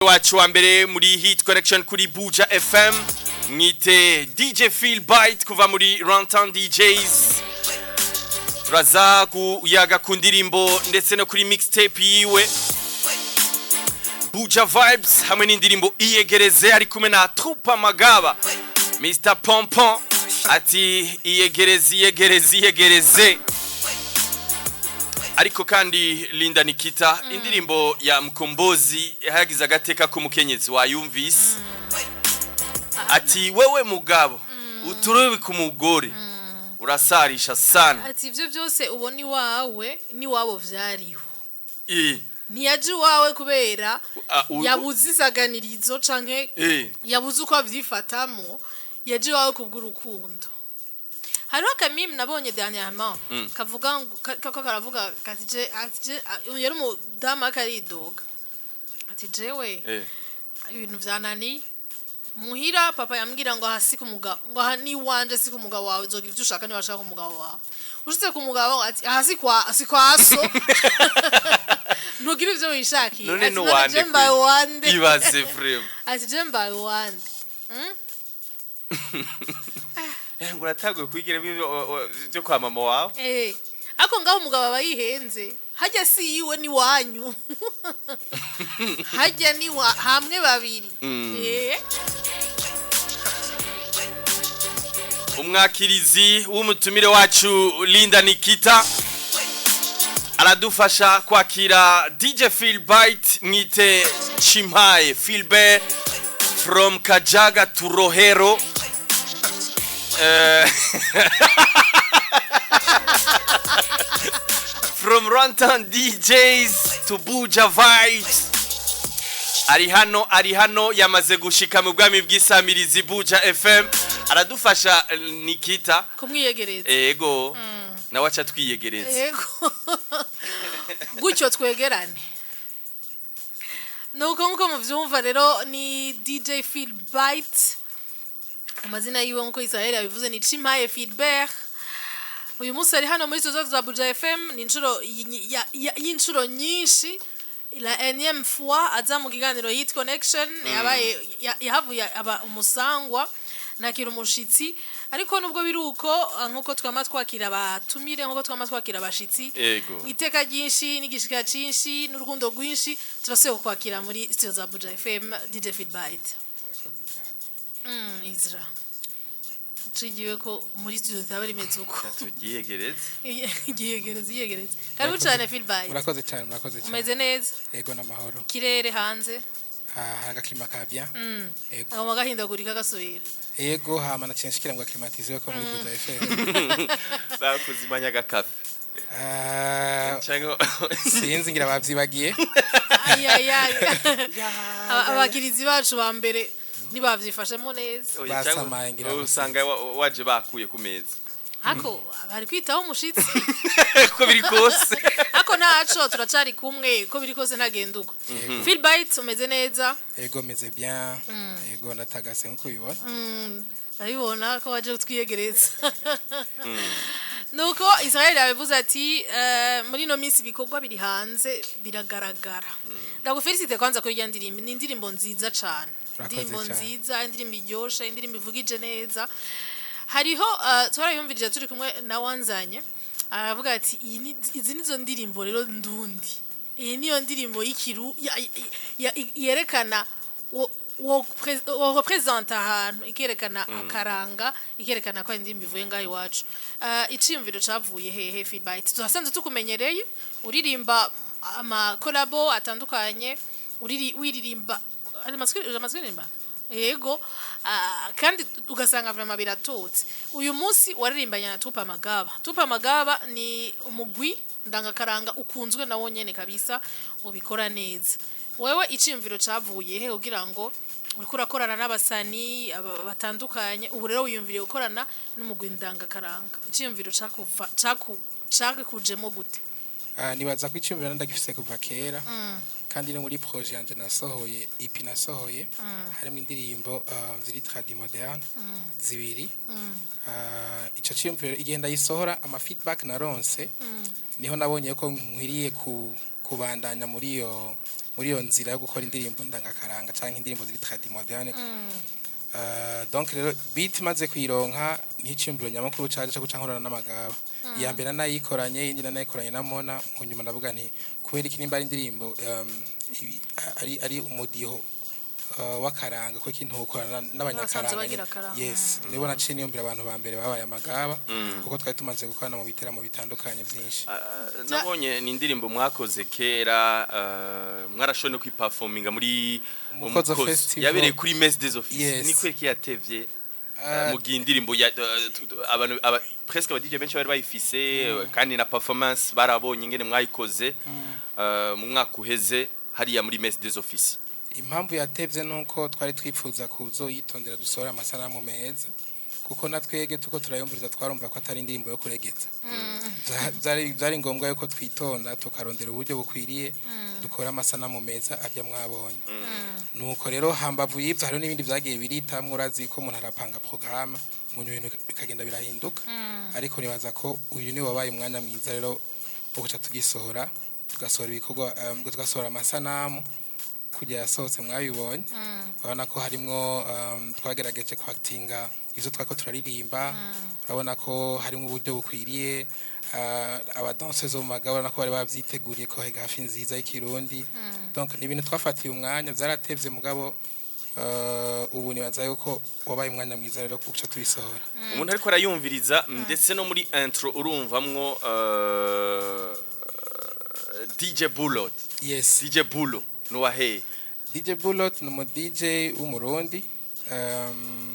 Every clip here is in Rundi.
Wacu wa mbere muri Hit Connection kuri Buja FM, mwite DJ Phil Bite kuva muri Runtown DJs. Turaza kuyaga ku ndirimbo ndetse no kuri mixtape yiwe Buja Vibes, hamwe n'indirimbo Iyegereze ari kumwe na Trupa Magaba, Mr Pompon, ati iyegereze, iyegereze, iyegereze. Ariko kandi Linda Nikita, indirimbo ya Mkombozi yahagize agateka k'umukenyezi, wayumvise? Ati wewe mugabo uturubi ku mugore urasarisha sana. Ati ibyo byose ubona iwawe n'iwabo vyariho. Ntiyaje iwawe kubera yabuze isaganirizo canke yabuze uko avyifatamo, yaje iwawe kubw'urukundo. Hariho akamimi nabonye dernièrement kavuga ngo kako karavuga kati je, ati je, yari umudamu ariko aridoga ati jewe ibintu vyananiye muhira, papa yambwira ngo aha si ku mugabo, ngo aha ni iwanje, si ku mugabo wawe, uzogira ivyo ushaka niba washaka ku mugabo wawe. Ushitse ku mugabo ati aha si kwa so, ntugira ivyo wishakiye. None Ati ni uwande je mbaye kweli? uwande? Ibaze vraiment. Ati je mbaye uwande? Ngo uratanguye kwigira byo kwa mama wawe. Eh, ariko ngaho umugabo aba yihenze, hajya si yiwe, ni wanyu, hajya ni wa hamwe babiri. Eh. Umwakirizi w'umutumire wacu Linda Nikita aradufasha kwakira DJ Phil Bite, mwite Chimpaye Philbert from Kajaga to Rohero. From Runtown DJs to Buja Vibes, ari hano, ari hano, yamaze gushika mu bwami bw'isamirizi Buja FM. Aradufasha Nikita kumwiyegereza. Ego, nawe aca twiyegereza. Yego, gutyo twegerane. Nuko nkuko muvyumva rero ni DJ Phil Bite, amazina yiwe nkuko Israel yabivuze ni Chimaye Philbert. Uyu munsi ari hano muri studio za Buja FM, ni inshuro y'inshuro nyinshi, la énième fois aza mu kiganiro Hit Connection. Yabaye yahavuye aba umusangwa, nakira umushitsi. Ariko nubwo biri uko, nkuko twama twakira abatumire, nkuko twama twakira abashitsi, iteka ryinshi n'igishika cinshi n'urukundo rwinshi, turasubiye kukwakira muri studio za Buja FM, DJ Philbite. Izra tugiwe ko muri studio zaba rimeze uko. Tugiyegereze. Iyegereze, iyegereze. Karibu cyane Philbite. Murakoze cyane, murakoze cyane. Umeze neza? Yego, n'amahoro. Ikirere hanze? Ah, hari agakima ka bien. Yego. Agoma gahindagurika gasubira. Yego, hama naciye nshikira ngo acclimatiser ko muri Buja FM. Bakuzimanya agakafe? Ah, cyangwa sinzi, ngira bavyibagiye. Ayayay, abakirizi bacu ba mbere ntibavyifashemo neza. Oya, cyangwa Basamaye ngira ngo usanga waje bakuye ku meza. Hako bari kwitaho umushitsi. Uko biri kose. Ako ntaco, turacari kumwe, ko biri kose ntagenda uko. Philbite, umeze neza? Yego, meze bien. Yego, ndatagase nkuko ubibona. Ndabibona ko waje kutwiyegereza. Nuko Israel yabivuze ati muri ino minsi ibikorwa biri hanze biragaragara. Ndagufelicite kwanza kuri irya ndirimbo, ni indirimbo nziza cane. Urakoze Indirimbo cane. nziza, indirimbo iryoshe, indirimbo ivugije neza. Hariho twarayumvirije turi kumwe na wanzanye, aravuga ati izi nizo ndirimbo rero ndundi, iyi niyo ndirimbo y'ikiru yerekana wo représenta ahantu, ikerekana akaranga, ikerekana ko ari indirimbo ivuye ngaho iwacu. Iciyumviro cavuye hehe, Philbite? Turasanzwe tukumenyereye uririmba amakolabo atandukanye, wiririmba ari amatwi uririmba, yego, kandi ugasanga vraiment biratotse. Uyu munsi waririmbanye na Tupa Magaba. Tupa Magaba ni umugwi ndangakaranga ukunzwe nawo nyene kabisa, ubikora neza. Wewe iciyumviro cavuye he kugira ngo uriko urakorana n'abasani batandukanye, ubu rero wiyumviriye gukorana n'umugwi ndangakaranga? Iciyumviro cakuva cakujemo gute? Ah, nibaza ko iciyumviro ndagifise kuva kera, kandi no muri projet yanje nasohoye, EP nasohoye, harimo indirimbo ziri tradi moderne zibiri. Ico ciyumviro igihe ndayisohora, ama feedback naronse, niho nabonye ko nkwiriye ku Kubandanya muri iyo nzira yo gukora indirimbo ndangakaranga canke indirimbo ziri tradi moderne. Donc rero beat maze kuyironka, n'iciyumviro nyamukuru caje co guca nkorana n'amagaba. Iya mbere nayikoranye, iyindi nayikoranye na Mona. Mu nyuma ndavuga nti kubera iki, nimba ari indirimbo ari umudiho w'akaranga, ko iki ntukorana n'abanyakaranga Basanzwe bagira nyene? Akaranga. Yes, nibo naciye niyumvira. Abantu ba mbere babaye amagaba, kuko twari tumaze gukorana mu biteramo bitandukanye byinshi. Nabonye ni indirimbo mwakoze kera, mwarashoboye no kwiperforminga muri Umukozo Umukozo. Festival. Yabereye kuri Mess des Offices. Yes. Ni kweri yatevye mu gihe indirimbo ya abantu presque aba DJ benshi bari bayifise, kandi na performance barabonye ingene mwayikoze mu mwaka uheze hariya muri Mess des Offices. Impamvu yatevye nuko twari twifuza kuzoyitondera, dusohora amasanamu meza, kuko na twege tuko turayumviriza twarumva ko atari indirimbo yo kuregeza. Vyari ngombwa yuko twitonda, tukarondera uburyo bukwiriye, dukora amasanamu meza arya mwabonye. Nuko rero hambavu y'ivyo hariho n'ibindi vyagiye biritamwo. Urazi ko umuntu arapanga programme, mu nyuma ibintu bikagenda birahinduka, ariko nibaza ko uyu ni wabaye umwanya mwiza rero wo guca tugisohora, tugasohora ibikorwa, tugasohora amasanamu kujya yasohotse mwabibonye. Urabona ko harimwo twagerageje kwakitinga ivyo twako turaririmba. Urabona ko harimwo uburyo bukwiriye, abadanse zo mu magabo urabona ko bari bavyiteguriye, ko hafi nziza y'ikirundi. Donc ni ibintu twafatiye umwanya, vyaratevye, mugabo ubu nibaza yuko wabaye umwanya mwiza rero guca tubisohora. Umuntu ariko arayumviriza, ndetse no muri intro urumvamwo DJ Bulot. Yes. DJ Bulo nuwahe? DJ Bulot ni umu DJ w'umurundi.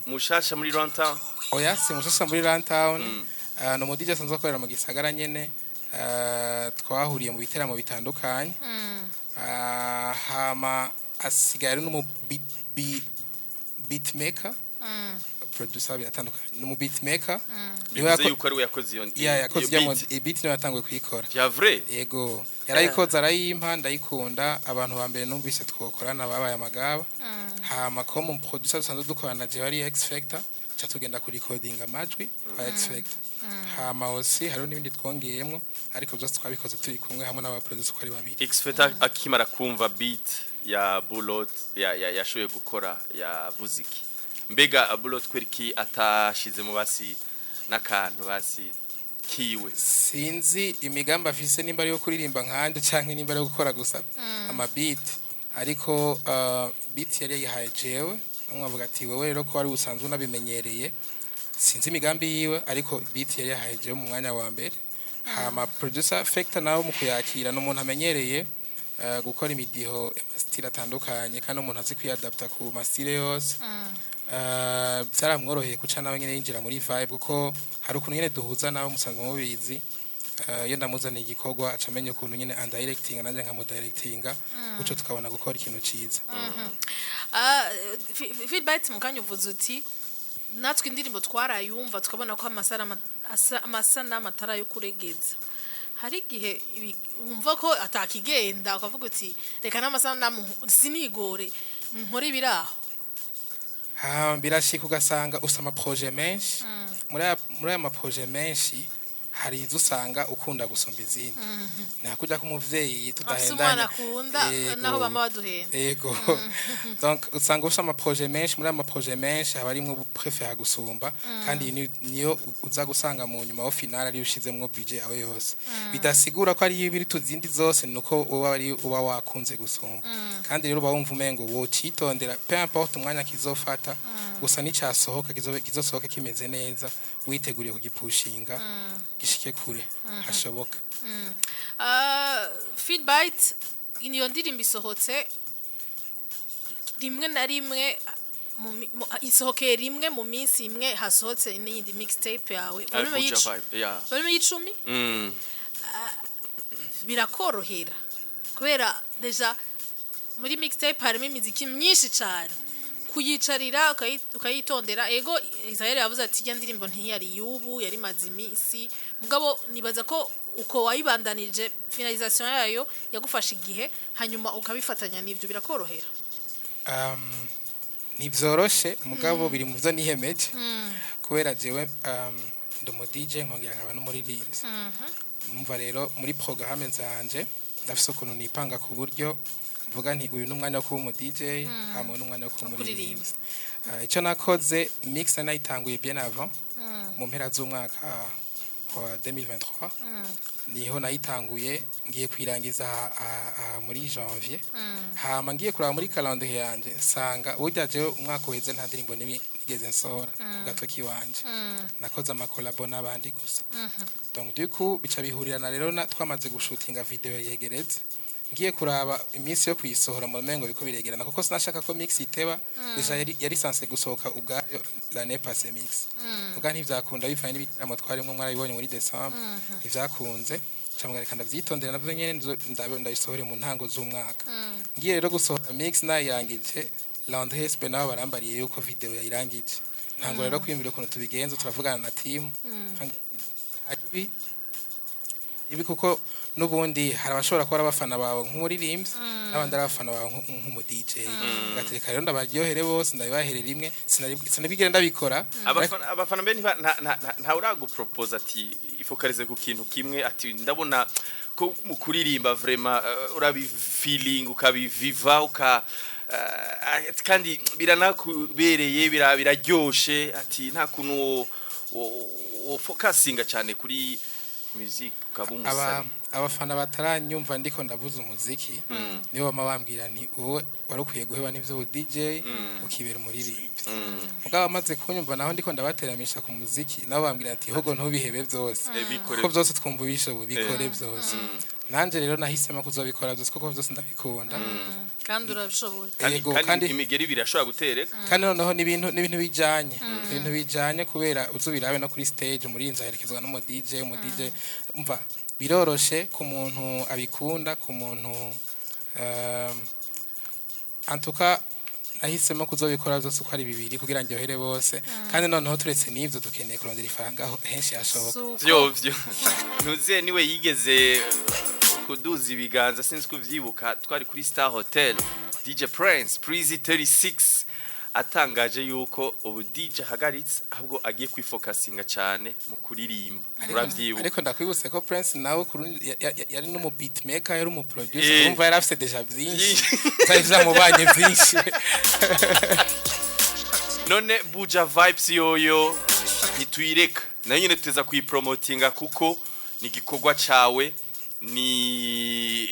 Mushasha muri Runtown? Oya, si mushasha muri Runtown. Ni umu DJ asanzwe akorera mu gisagara nyene. Twahuriye mu biteramo bitandukanye. Hama asigaye ari n'umu beat maker, producer, biratandukanye, ni umu beat maker. Niwe Bivuze yuko ari we yakoze iyo Yeah, yakoze iyo iyo beat. Beat niwe yatanguye kuyikora. Vya vrai? Yego, yarayikoze arayimpa, ndayikunda. Abantu ba mbere numvise twokorana babaye amagaba. Hama ko mu producer dusanzwe dukorana jewe ari X Factor, ca tugenda kurikodinga amajwi kwa X Factor. Hama aussi hariho n'ibindi twongeyemwo, ariko byose twabikoze turi kumwe hamwe n'aba producer uko ari babiri. X Factor akimara kumva beat ya Bulot ya yashoboye gukora, yavuze iki? Mbega Bulot kweriki atashizemo basi n'akantu basi kiwe? Sinzi imigambi afise, nimba ari yo kuririmba nkanje canke nimba ari yo gukora gusa ama beat, ariko beat yari yayihaye jewe, bamwe bavuga ati wewe rero ko wari usanzwe unabimenyereye. Sinzi imigambi yiwe, ariko beat yari yahaye jewe mu mwanya wa mbere. Hama producer Factor nawe mu kuyakira, ni umuntu amenyereye gukora imidiho y'ama style atandukanye, kandi umuntu azi kwiyadapta ku ma style yose. Byaramworoheye guca nawe nyine yinjira muri vibe, kuko hari ukuntu nyine duhuza nawe, musanzwe mubizi. Iyo ndamuzaniye igikorwa aca amenya ukuntu nyine andirectinga, nanjye nkamudirectinga, gutyo tukabona gukora ikintu ciza. Feedback mu kanya uvuze uti natwe indirimbo twarayumva tukabona ko amasanamu atari ayo kuregeza. Hari igihe wumva ko atakigenda, ukavuga uti reka n'amasanamu sinigore nkore ibiraho. Ha, birashika ugasanga ufise ama projet menshi. Muri aya ma projet menshi hari izo usanga ukunda gusumba izindi, ntakujya ko umuvyeyi Afise tudahendanye. Umwana akunda. Yego. Naho bama baduhenda. Ego, donc usanga ufise ama projet menshi. Muri aya ma projet menshi haba harimwo préféra gusumba, kandi iyi niyo uza gusanga mu nyuma au final ariyo ushizemwo budget yawe yose. Bidasigura ko ari ibiri tuzindi zose, nuko uba ari uba wakunze gusumba. Kandi rero uba wumva umengo wocitondera, peu importe umwanya kizofata, gusa nicasohoka kizosohoka kimeze neza, witeguriye kugipushinga gishike kure hashoboka. Feedback, iyo ndirimbo isohotse rimwe na rimwe isohokeye rimwe mu minsi imwe hasohotse n'iyindi mixtape yawe, volume Buja Vibe, yeah. Volume y'icumi. Birakorohera kubera déjà muri mixtape harimo imiziki myinshi cyane kuyicarira ukayitondera. Ego, Israel yavuze ati ijya ndirimbo ntiyari y'ubu, yari maze iminsi, mugabo nibaza ko uko wayibandanije finalisation yayo yagufasha igihe, hanyuma ukabifatanya n'ibyo birakorohera. Ntibyoroshe, mugabo biri mu byo niyemeje, kubera jewe ndi umu DJ nkongera nkaba n'umuririmbyi. Mumva rero muri programme zanje Ndafise ukuntu nipanga ku buryo mvuga nti uyu ni umwanya wo kuba umu DJ, hama n'umwanya wo kuba umuririmbyi. Icyo nakoze, mix nayitanguye bien avant, mu mpera z'umwaka wa 2023 niho nayitanguye, ngiye kuyirangiza muri janvier. Hama ngiye kuraba muri calendrier yanje, nsanga burya jewe umwaka uheze nta ndirimbo n'imwe nigeze nsohora ku gatwe kiwanje, nakoze amakolabo n'abandi gusa. Donc du coup bica bihurirana rero na twamaze gushutinga video yegereze, ngiye kuraba iminsi yo kuyisohora mu mengo biko biregerana, kuko sinashaka ko mix iteba. Déjà yari censé gusohoka ubwayo l'année passée mix, muga ntivyakunda bivanye n'ibitaramo twarimwo, mwarabibonye muri décembre, ntivyakunze. Camwe reka ndavyitondera navyo nyene ndabisohore mu ntango z'umwaka. Ngiye rero gusohora mix nayirangije, Landry SP nabo barambariye yuko video yayirangije. Ntango rero kwiyumvira ukuntu tubigenza, turavugana na team ibi, kuko n'ubundi hari abashobora kuba ari abafana bawe nk'umuririmbyi, n'abandi ari abafana bawe nk'umu DJ. Ngatereka rero ndabaryohere bose, ndabibahere rimwe. Sinabigera ndabikora. Abafana mbe nta uraguproposa ati ifocalize ku kintu kimwe, ati ndabona ko mu kuririmba vraiment urabifeeling, ukabiviva, uka kandi biranakubereye, biraryoshe, ati nta kuntu wo focusinga cyane kuri music ukaba umusani? Abafana bataranyumva ndiko ndavuza umuziki nibo bama bambwira nti wowe wari ukwiye guheba n'ivyo DJ ukibera umuririmbyi. Mugabo bamaze kunyumva naho ndiko ndabateramisha ku muziki, nabo bambwira ati hogo ntubihebe byose, bikore. Kuko byose twumva ubishoboye, bikore byose. Nanje rero nahisemo kuzobikora byose kuko byose ndabikunda. Kandi urabishoboye. Kandi, Yego, kandi kandi imigeri birashobora gutereka. Kandi noneho n'ibintu bijanye, ibintu bijanye, kubera uzubirabe no kuri stage umurinzi aherekezwa n'umu DJ. Umu DJ umva biroroshe ku muntu abikunda, ku muntu en tout cas nahisemo kuzobikora byose uko ari bibiri kugira ngo ndyohere bose. Kandi noneho turetse n'ivyo, dukeneye kurondera ifaranga aho henshi hashoboka. Suko. Vyo ntuze niwe yigeze kuduza ibiganza, sinzi kuvyibuka, twari kuri Star Hotel, DJ Prince Prizy 36 atangaje yuko ubu DJ ahagaritse, ahubwo agiye kwifokasinga cyane mu kuririmba. Uravyibuka? Ariko ndakwibutse ko Prince nawe yari n'umu beatmaker, yari umu producer. Urumva yari afise déjà vyinshi, vyari vyamubanye vyinshi. None Buja Vibes yoyo ntituyireka, nayo nyine tuza kuyipromotinga kuko ni igikorwa cawe, ni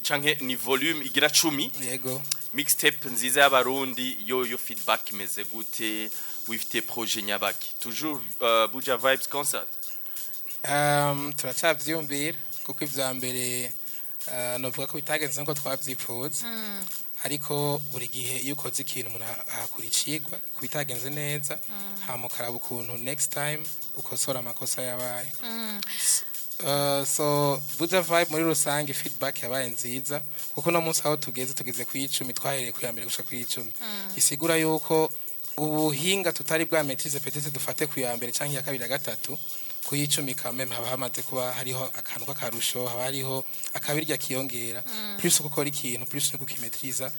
canke ni volume igira 10. Yego. Mixtape nziza y'abarundi yoyo, feedback imeze gute? Wifite projet nyabaki toujours, Buja Vibes concert? Turacavyiyumvira kuko ivya mbere novuga ko bitagenze nkuko twavyipfuza, ariko buri gihe iyo ukoze ikintu umuntu ahakura icigwa ku bitagenze neza, hama ukaraba ukuntu next time ukosora amakosa yabaye. So Buja Vibe muri rusange feedback yabaye nziza, kuko no munsi aho tugeze ku 10, twahereye ku ya mbere gushika ku 10, isigura yuko ubuhinga tutari bwa maîtrise peut-être dufate ku ya mbere canke ya kabiri, ya gatatu, ku 10 quand même haba hamaze kuba hariho akantu k'akarusho, haba hariho akabirya kiyongera. Plus uko ukora ikintu, plus uko ukimetriza.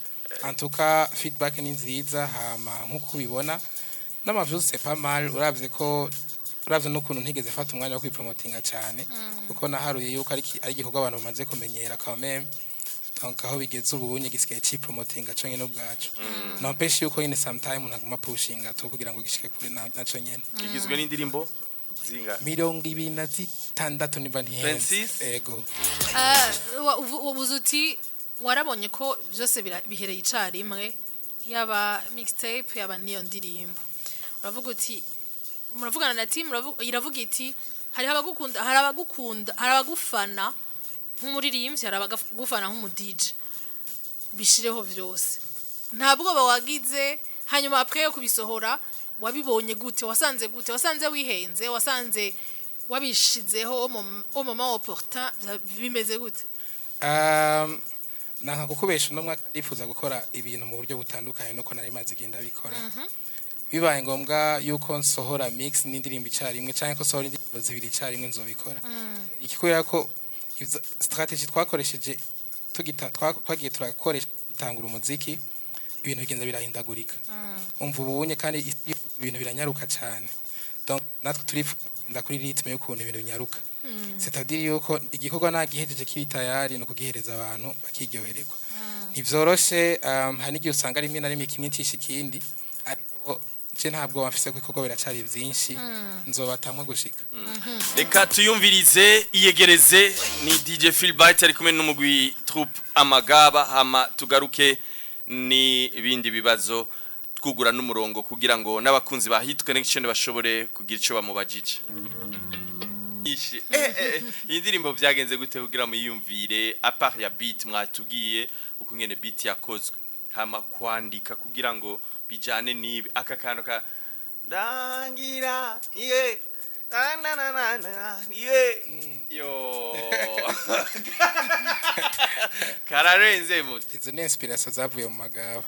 En tout cas feedback ni nziza. Hama nkuko ubibona n'ama views c'est pas mal, uravye ko uravye n'ukuntu ntigeze fata umwanya wo kwipromotinga cyane, kuko naharuye yuko ari igikorwa abantu bamaze kumenyera quand même. Donc aho bigeze ubu unye gisigaye cipromotinga co nyene ubwaco. N'empêche yuko nyene sometime umuntu aguma pushinga to kugira ngo gishike kure naco nyene. Igizwe n'indirimbo zingahe? 26 niba ntihenze. 26? Ego. Wabuze uti warabonye ko byose bihereye icarimwe, yaba mixtape, yaba n'iyo ndirimbo. Uravuga uti muravugana na team, iravuga iti hariho abagukunda, hari abagukunda, hari abagufana nk'umuririmbyi, hari abagufana nk'umu DJ, bishireho vyose. Nta bwoba wagize? Hanyuma après yo kubisohora wabibonye gute? Wasanze gute? Wasanze wihenze? Wasanze wabishizeho au moment opportun? Bimeze gute? Nanka kukubesha, uno mwaka ndifuza gukora ibintu mu buryo butandukanye nuko nari maze igenda bikora. Bibaye ngombwa yuko nsohora mix n'indirimbo icarimwe canke ko sohora indirimbo zibiri icarimwe, nzobikora. Iki kubera ko izo strategy twakoresheje tugita twagiye turakoresha gutangura umuziki, ibintu bigenda birahindagurika. Umva ubunye kandi isi ibintu biranyaruka cyane, donc natwe turifuza kugenda. Ngenda kuri rythme y'ukuntu ibintu binyaruka, c'est-à-dire yuko igikorwa nagihejeje kiri tayari no kugihereza abantu bakiryohererwa. Ntivyoroshe, hari n'igihe usanga rimwe na rimwe kimwe cisha ikindi, ariko je ntabwo mfise ko ibikorwa biracari vyinshi, nzobatamwe gushika. Reka tuyumvirize Iyegereze. Ni DJ Philbert ari kumwe n'umugwi Troupe Amagaba. Hama tugaruke n'ibindi bibazo, twugura n'umurongo kugira ngo n'abakunzi ba Hit Connection bashobore kugira ico bamubajije. Ishi iyi ndirimbo byagenze gute kugira muyumvire? À part ya beat mwatubwiye uko ngene beat yakozwe, hama kwandika kugira ngo bijane nibi aka kantu ka ndangira iye na na na na na iye yo kararenze muti. Izo ni inspiration zavuye mu Magaba.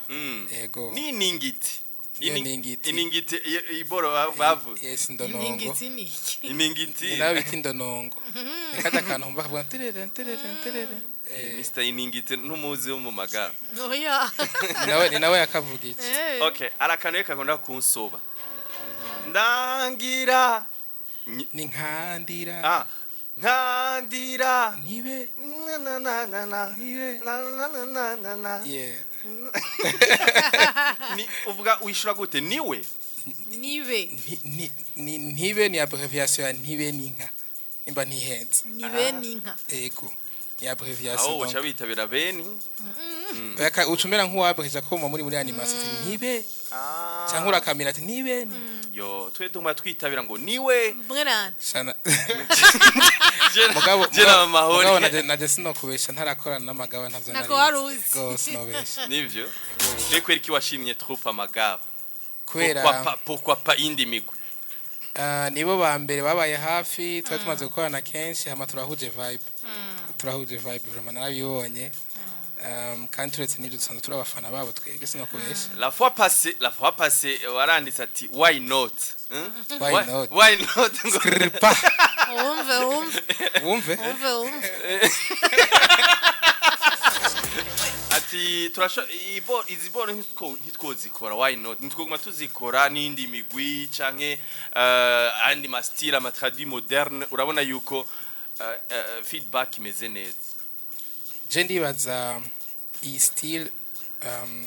Yego. Ni iningiti. Iyo ningiti. Iningiti iboro bavuze. Yes, ndonongo. Iningiti ni iki? Iningiti. Ni nawe bita indonongo, ni kajya kantu wumva kavuga terere terere terere. Mr Iningiti ntumuzi wo mu Magaba? Oya. Ni nawe yakavuga iki. Okay, arakanu reka akunda kunsoba ndangira. Ni nkandira. Ah, nkandira. Ntibe. Na na na na na. Ntibe. Na na na na na na. Yeah. Ni uvuga wishura gute niwe? Nibe. Ni ntibe ni abbreviation ya ntibe n'inka, nimba ntihenze. Nibe n'inka. Ego, ni abbreviation. Aho Donc baca bitabira beni. Oya, ucumera nk'uwabreja ko muri animation ati ntibe, cyangwa urakamira ati ntibe ni. Yo, twe duma twitabira ngo niwe. Mwe nande? Shana mugabo. Jena Mugabo mahoro. naje sinokubesha, ntarakorana n'Amagaba ntavyo. Nako wari uzi. Gose nobesha. Nivyo ni kweri ki washimye Troupe Amagaba? Kubera Pourquoi pas indi migwi? Ah, nibo ba mbere babaye hafi, twari tumaze gukorana kenshi, hama turahuje vibe, turahuje vibe vraiment, narabibonye. Kandi turetse n'ibyo dusanzwe turi abafana babo twebwe, sinokubesha. La fois passée waranditse ati "Why not?" Why not? Why not Skripa. Wumve, wumve. Wumve. Wumve, wumve. Ati turasho ibo izi boro ntitwozikora, why not? Ntitwoguma tuzikora n'indi migwi canke andi ma style ama tradi moderne. Urabona yuko feedback imeze neza. Je ndibaza iyi style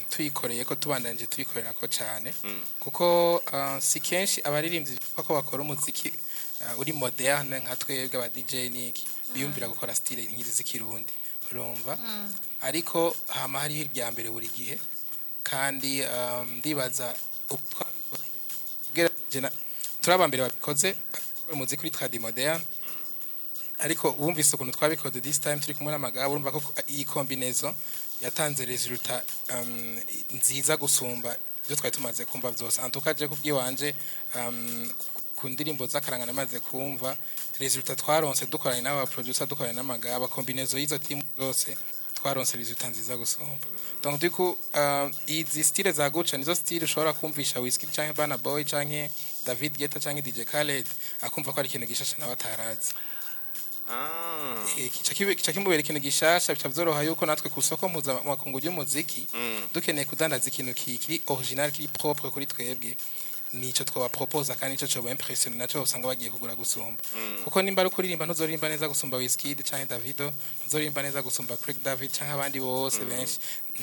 tuyikoreye ko tubandanije tuyikorera ko cyane, kuko si kenshi abaririmbyi ko bakora umuziki uri moderne nka twebwe aba DJ niki biyumvira gukora style nk'izi z'ikirundi, urumva? Ariko hama hariho irya mbere buri gihe, kandi ndibaza turi aba mbere babikoze bakora umuziki uri tradi moderne. Ariko wumvise ukuntu twabikoze this time turi kumwe n'Amagaba, urumva ko iyi combinaison yatanze résultat nziza gusumba ibyo twari tumaze kumva byose. En tout cas, je kubwiwanje, ku ndirimbo z'akaranga namaze kumva, résultat twaronse dukoranye n'aba producer, dukoranye n'Amagaba, combinaison y'izo team zose, twaronse résultat nziza gusumba. Donc du coup, izi style za guca nizo style ushobora kumvisha Wizkid canke Burna Boy canke David Guetta canke DJ Khaled, akumva ko ari ikintu gishasha nawe atarazi. Kica kimubera ikintu gishasha, bica vyoroha yuko natwe ku soko mpuzamakungu ry'umuziki dukeneye kudandaza ikintu kiri original, kiri propre kuri twebwe, nico twoba proposa kandi nico coba impressionne naco usanga bagiye kugura gusumba. Kuko nimba ari kuririmba, ntuzoririmba neza gusumba Wizkid canke Davido, ntuzoririmba neza gusumba Craig David canke abandi bose benshi.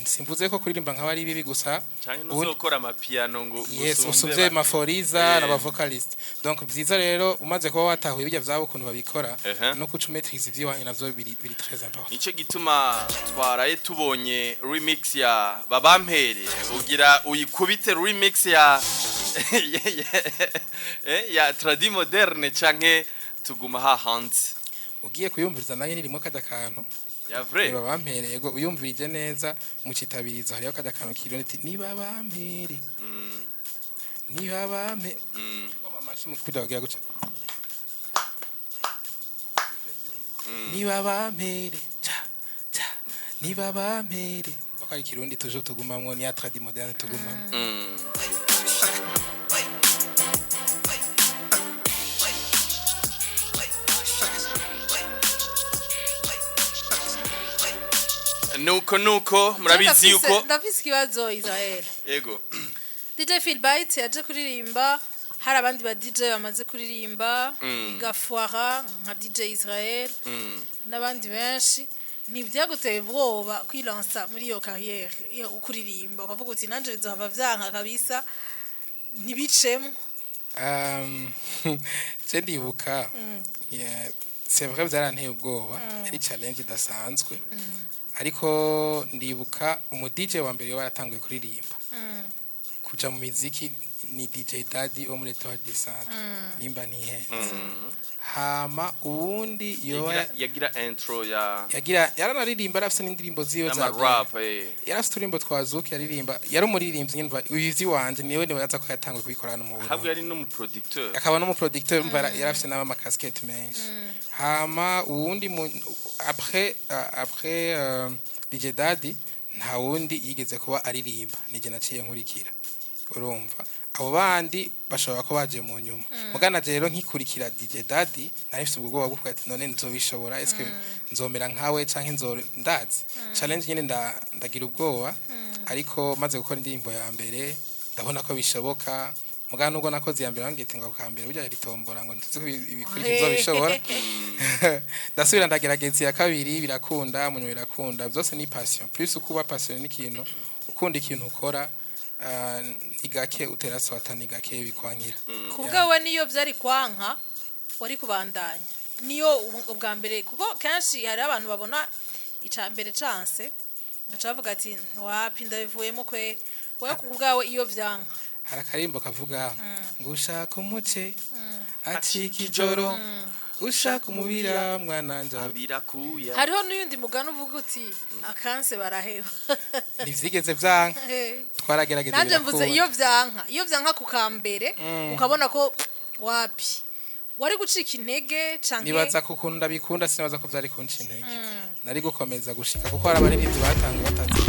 Simvuze ko kuririmba nk'aba ari bibi gusa. Canke ntuzokora amapiano ngo Yes, usumbe usumvye Maforiza n'aba vocalist. Donc vyiza rero umaze kuba watahuye bijya vyabo ukuntu babikora, no kuca umaîtrise ivy'iwanyu navyo biri très important. Nico gituma twaraye tubonye remix ya Babampere. Ugira uyikubite remix ya tradi moderne canke tuguma hahanze? Ugiye kuyumviriza nayo nirimwo kajya kantu. Ya vrai. Niba bampereye, yego, uyumvirije neza mu citabirizo hariyo kajya kantu kironi ati niba bampere, niba bampe amashi mu kugira bagira guca niba bampere ca ca niba bampere, ko ari Kirundi tuje tugumamwo, ni ya tradi moderne tugumamwo. Nuko murabizi yuko Ndafise ikibazo, Israel. Yego. DJ Philbite yaje kuririmba. Hari abandi ba DJ bamaze kuririmba bigafwara nka DJ Israel n'abandi benshi. Ntibyaguteye ubwoba kwilansa muri iyo carrière yo kuririmba, ukavuga uti nanje bizohava vyanka kabisa, ntibicemo? Je ndibuka, yeah, c'est vrai, byaranteye ubwoba, ari challenge idasanzwe, ariko ndibuka umu DJ wa mbere baratanguye kuririmba kuja mu miziki ni DJ Daddy wo muri Etoile du Centre, nimba ntihenze. Hama uwundi yoba Yagira intro ya yagira, yaranaririmba, arafise n'indirimbo ziwe za n'ama rap. Yarafise uturimbo twa Zouk yaririmba, yari umuririmbyi nyene. Uyu wanje niwe niwe yaza ko yatanguye kubikora hano mu Habwo Burundi. Yari n'umuproducteur. Akaba n'umuproducteur, umva, yarafise n'ama casquette menshi. Hama uwundi après DJ Daddy nta wundi yigeze kuba aririmba, nije naciye nkurikira. Urumva abo bandi bashobora ko baje mu nyuma. Mugana je rero nkikurikira DJ Daddy, nari mfise ubwo bwoba bwo kuvuga ati none nzobishobora? Eske nzomera nkawe canke nzo ndazi challenge nyene? Ndagira ubwoba, ariko maze gukora indirimbo ya mbere ndabona ko bishoboka. Mugana nubwo nakoze iya mbere, bambwiye ati ngo ako kambere burya ritombora, ngo ntuzi ko ibikurikira uzobishobora. Ndasubira ndagerageza iya kabiri, birakunda, munyuma birakunda. Byose ni passion, plus uko uba passion n'ikintu, ukunda ikintu ukora, ni gake utera swata, ni gake bikwankira. Ku bwawe, niyo byari kwanka wari kubandanya, niyo ubwa mbere? Kuko kenshi hari abantu babona icya mbere canse gaca bavuga ati wapi, ndabivuyemo kweri. Wowe ku bwawe, iyo vyanka? Hari akarimbo kavuga ngo ushaka umuce acika ijoro, ushaka umubira mwana nja Abirakuya. Hariho n'uyundi mugani uvuga uti akanse baraheba. Ntivyigeze vyanka, twaragerageza. Nanjye mvuze Birakunda. iyo vyanka ku kambere, ukabona ko wapi, wari gucika intege canke? Nibaza ko ukuntu ndabikunda, sinibaza ko vyari kunca intege, nari gukomeza gushika, kuko hari abaririmbyi batanguye batazi,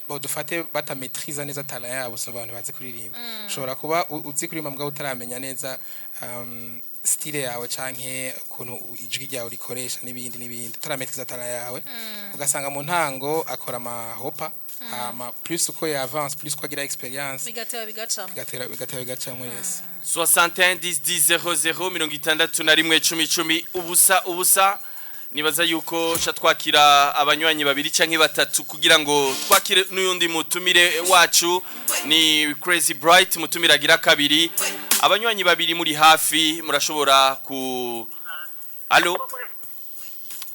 bo dufate batametriza neza talent yabo. So abantu bazi kuririmba, ushobora kuba uzi kuririmba mbwa utaramenya neza style yawe canke ukuntu ijwi ryawe rikoresha n'ibindi n'ibindi, utarametriza talent yawe, ugasanga mu ntango akora amahopa. Hama plus uko ya avance, plus uko agira experience, bigateba bigacamo. Bigatera bigatera bigacamo, yes. 61 10 10 00, 61 10 10 0 0. Nibaza yuko sha twakira abanywanyi babiri canke batatu kugira ngo twakire n'uyundi mutumire wacu, ni Crazy Bright, mutumire agira kabiri. Abanywanyi babiri muri hafi murashobora ku. Allo,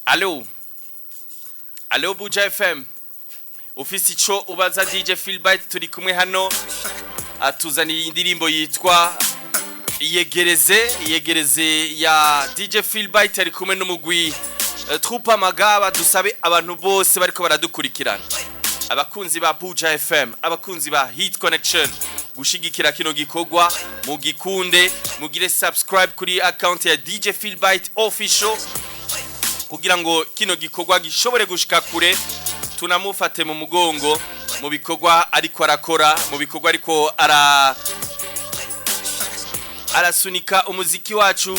allo, allo, Buja FM, ufise ico ubaza DJ Philbyte? Turi kumwe hano, atuzaniye indirimbo yitwa Iyegereze, Iyegereze ya DJ Philbyte, ari kumwe n'umugwi Troupe Amagaba. Dusabe abantu bose bariko baradukurikirana, abakunzi ba Buja FM, abakunzi ba Hit Connection, gushigikira kino gikorwa, mugikunde, mugire subscribe kuri account ya DJ Philbyte Official kugira ngo kino gikorwa gishobore gushika kure. Tunamufate mu mugongo mu bikorwa ariko arakora, mu bikorwa ariko arasunika umuziki wacu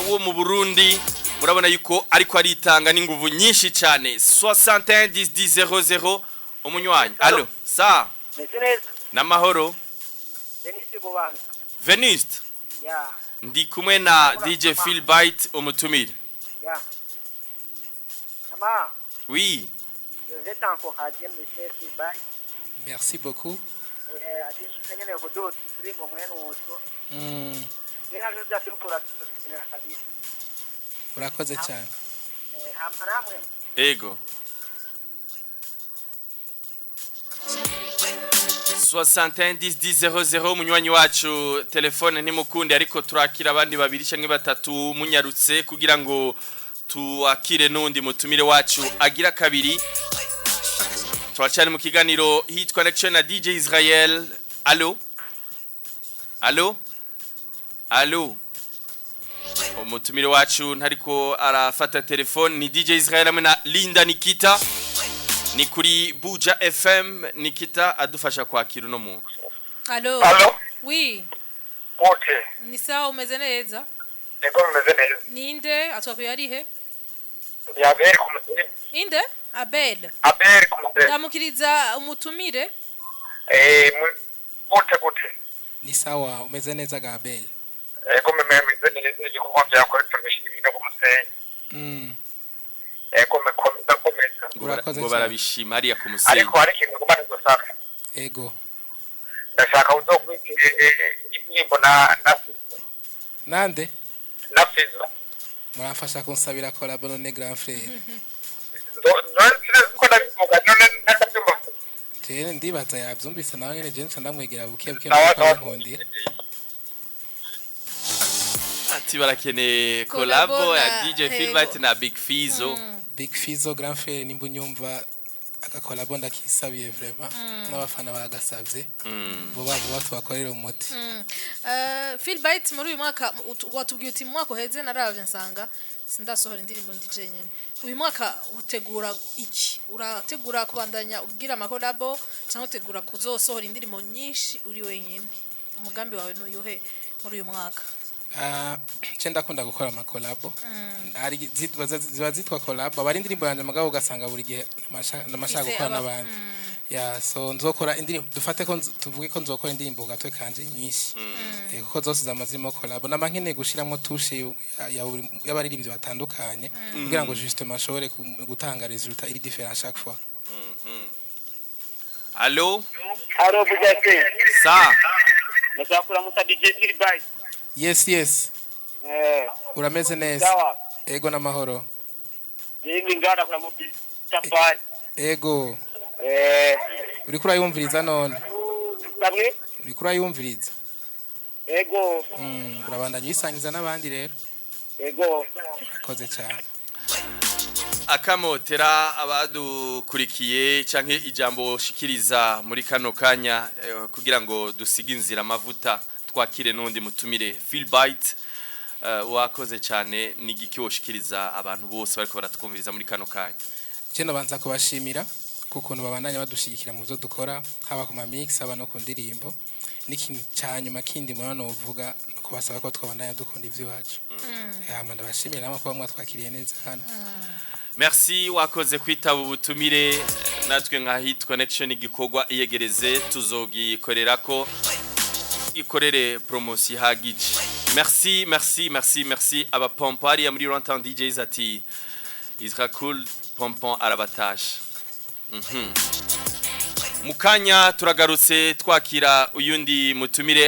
wo mu Burundi. Murabona yuko ariko aritanga n'inguvu nyinshi cyane. 61 10 10 00, umunywanyi. Allo, sa Meze neza. Namahoro. Denise Bubanza. Veniste? Ya. Ndi kumwe na DJ Philbyte, umutumire. Ya. Mama, Oui. je vais t'encourager, monsieur Philbyte. Merci beaucoup. Ati nyene kuduza turi mu mwene uzo. Rero navyo tukenera kabisa. Urakoze cyane. Hama namwe. Ego. 61 10 10 00, munywanyi wacu telefone ntimukunde, ariko turakira abandi babiri canke batatu munyarutse kugira ngo tuakire n'undi mutumire wacu agira kabiri. Turacari mu kiganiro Hit Connection na DJ Israel. Allo, allo, allo, umutumire wacu ntariko arafata telefone. Ni DJ Israel hamwe na Linda Nikita, ni kuri Buja FM. Nikita adufasha kwakira uno muntu. Allo? Allo? Oui. Okay. Ni sawa, umeze neza? Niko meze neza. Ninde atwakuye, ari he? Ni Abel ku Musenyi. Inde Abel? Abel ku Musenyi. Ndamukiriza umutumire. Eh, gute gute. Ni sawa, umeze neza Gabel? Ego, meze neza, igikorwa byakorewe turabishimira ku musenyi. Ego, komeza komeza. Ngo bara- Urakoze ngo cyane. barabishima hariya ku musenyi. Ariko hari ikintu ngomba gusaba. Ego. Ndashaka uzokwita indirimbo na Fizo. Nande? Na Fizo. Muramfasha kunsabira collabo none, grand frère? None sinzi ko ndabivuga none ntabyumva. Jewe ndibaza yavyumvise nawe nyene, jewe nca ndamwegera buke buke. Sawa sawa. Nkundira. Ati barakeneye Collabo collabo ya na- DJ Ego. Philbert na Big Fizzo. Big Fizzo, grand frère, nimba unyumva, agakolabo ndakisabiye vraiment, n'abafana bagasavye. Vuba vuba tubakorere umuti. Philbert, muri uyu mwaka watubwiye uti mu mwaka uheze naravye nsanga sindasohora indirimbo ndi jenyene. Uyu mwaka utegura iki? Urategura kubandanya ugira amakolabo cyangwa utegura kuzosohora indirimbo nyinshi uri wenyene? Umugambi wawe n'uyuhe muri uyu mwaka? Ah, nce ndakunda gukora amakolabo. Hari ziba zitwa collabo, aba ari indirimbo yanjye, mugabo ugasanga buri gihe namashaka Ufise gukora n'abandi. Ya, so nzokora indirimbo, dufate ko tuvuge ko nzokora indirimbo ku gatwe kanje nyinshi. Kuko zose zama zirimo collabo, nama nkeneye gushiramwo touche y'abaririmbyi batandukanye kugira ngo justement nshobore gutanga résultat iri différent chaque fois. Allo? Haro Bujase. Sa. Ndashaka kuramutsa DJ Philbert. Yes. Urameze neza? Sawa. Ego, n'amahoro. Mimi ngada kuramutsa Safari. Ego. Uriko urayumviriza none? Bamwe. Uriko urayumviriza? Ego. Urabandanya uyisangiza n'abandi rero. Ego. Urakoze cyane. Akamotera abadukurikiye canke ijambo shikiriza muri kano kanya, kugira ngo dusige inzira amavuta twakire n'undi mutumire Philbert. Wakoze cyane. Ni igiki woshikiriza abantu bose bariko baratwumviriza muri kano kanya? Je nabanza kubashimira kukuntu babandanya badushigikira mu byo dukora, haba ku ma mix, haba no ku ndirimbo. N'ikintu cya nyuma kindi mubona novuga no kubasaba ko twabandanya dukunda iby'iwacu. Hama ndabashimira namwe kuba mwatwakiriye neza hano. Merci, wakoze kwitaba ubutumire. Natwe nka Hit Connection igikorwa iyegereze tuzogikorera ko ikorere promotion ihagije. Merci, merci, merci, merci. Abapompo hariya muri Runtown DJs ati Isra Cool Pompon arabatasha. Mukanya turagarutse twakira uyundi mutumire.